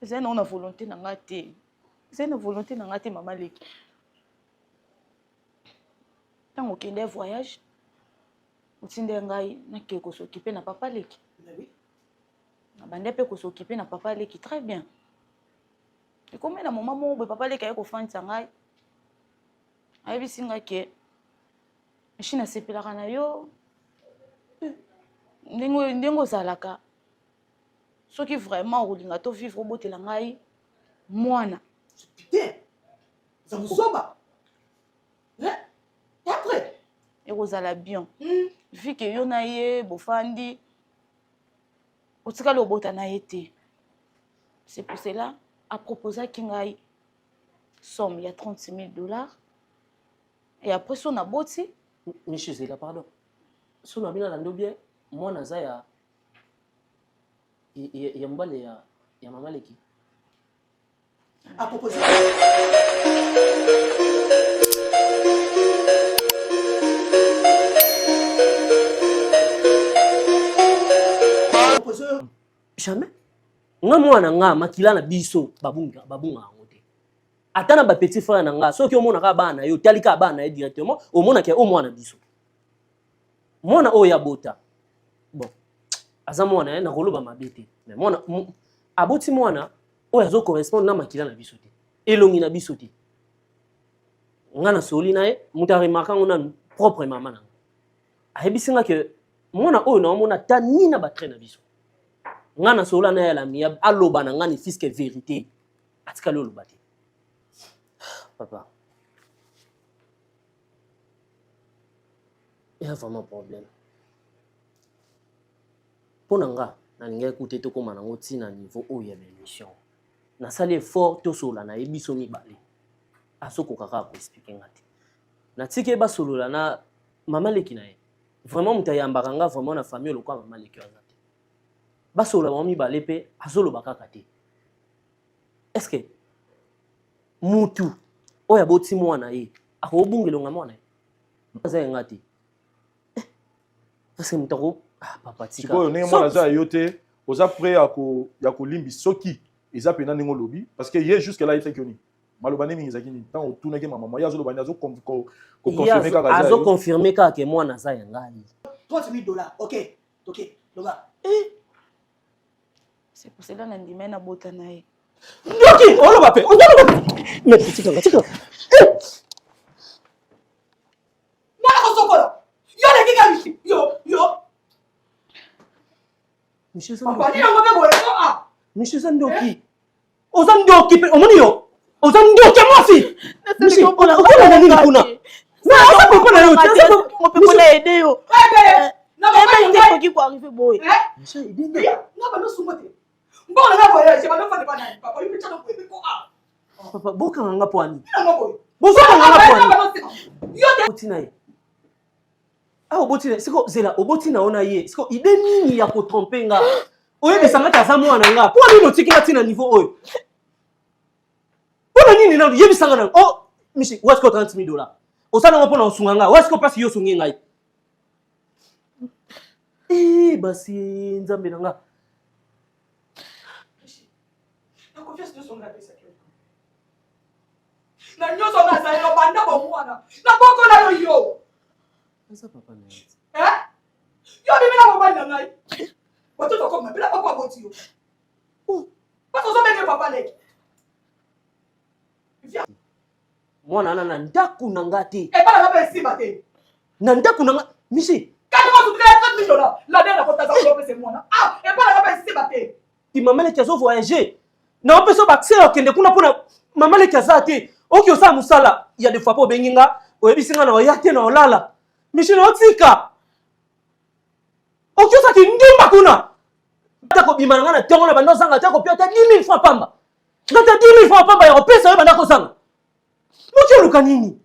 Ezali nango na volonté na nga te. Ezali na volonté na nga te mama leki. Ntango okende voyage, otinde ngai nakende kosokipe na papa leki. Nabandi mpe kosokipe na papa leki très bien. Ekomi na moment moko boye papa leki aye kofandisa ngai, ayebisi ngai ke Michi nasepelaka na yo ndenge ndenge ozalaka soki vraiment okolinga to vivre obotela ngai mwana. Putain, oza mozoba. Après ekozala bien vu que yo na ye bofandi otikali obota na ye te. C'est pour cela aproposaki ngai somme ya 36 000 dollars et après so naboti. Michu zela pardon, so na bino nalandi bien, mwana aza ya ya mobali ya ya mama leki. Apropose jamais nga mwana nga makila na biso babunga babunga yango te. Ata na ba petit frère na nga, soki omonaka bana na ye, otali kaka bana na ye directement, omonaka o mwana biso. Mwana oyo abota, bon, aza mwana ye, nakoloba mabe te. Mais mwana aboti mwana oyo azo correspondre na makila na biso te, elongi na biso te. Nga nasoli na ye, moto aremarka yango nanu propre mama na nga. Ayebisi nga ke mwana oyo naomona ata ni na ba trait na biso. Nga nasola na ye alami, aloba na nga ne fils que vérité. Atikali oloba te. Papa, il y a vraiment problème. Mpo na nga, nalingaki kute tokóma nango ntina niveau oyo ya baémission. Nasali effort tosolola na ye biso mibale. Azokoka kaka koexplike nga te. Natiki ye basolola na mama leki na ye. Vraiment moto ayambaka nga vraiment na famille lokola mama leki aza te. Basolola bango mibale mpe azoloba kaka te. Est-ce que mutu oyo aboti mwana ye akobunga elonga mwana ye? Aza ya nga te. Parce que moto ako ah, papa tika. Sikoyo ndenge mwana aza ya yo te, oza prêt ya ko ya kolimbisa soki eza pena ndenge olobi, parce que ye jusque là ayebisaki yo nini? Maloba nde mingi ezalaki nini? Ntango otunaki mama, ye azoloba nini? Azo confirmer kaka aza ya yo? Azo confirmer kaka ke mwana aza ya ngai. 30 000 dollars, ok, ok, loba. Eh. C'est pour cela na ndima na bota na ye. Ndoki, oloba pe, oloba. Mais tika nga, tika. Mwana kosokola. Yo leki ngai. Yo, yo. Monsieur Papa, ni yango pe boye ko ah. Monsieur Ndoki. Oza ndoki pe, omoni yo. Oza ndoki ya mwasi. Monsieur, okola nini kuna? Na oza papa na yo, te papa na aider yo. Eh, na ba nde ekoki ko arriver boye. Monsieur, aider nga. Na ba no sungo te. Mbongo na voyage, ba no fande ba nani. Papa, yo pe tshana boye ko ah. Papa, bokanga nga po ani. Bozokanga nga po ani. Yo te. Otina ye. Ah, oboti na siko zela oboti na ona ye siko ide nini ya kotrompe nga oyebisa nga te aza mwana nga mpo nini otiki nga ntina niveau oyo mpo na nini nanu yebisa nga nanu oh mishi wasiko 30 000 dollars osala yango mpo na osunga nga wasiko mpasi yo osungi ngai ee basi nzambe na nga Na nyonso nazali yo banda bomwana nabokola yo yo. Aza papa na ye. Eh? Yo bimi na mobali na ngai. Bato tokoma bela papa aboti yo. Oh. Bato ozobenge papa leki. Mwana wana na ndako na nga te. Ebala nga mpe esimba te. Na ndako na nga mishi. Kati kosutukela 30 000 dollars. La dena kotaza kolopesa mwana. Ah, ebala nga mpe esimba te. Ti mama leki azo voyager. Na opesa ba accès okende kuna pona mama leki aza te. Oki osala musala ya des fois po obengi nga oyebisi nga na oya te na olala. Mishi na otika. Oki osaki ndumba kuna. Ata kobima na nga na tongo na banda ozanga ata kopia ata 10 000 francs pamba. Nga ata 10 000 francs pamba ya kopesa yo banda kozanga. Moki oluka nini?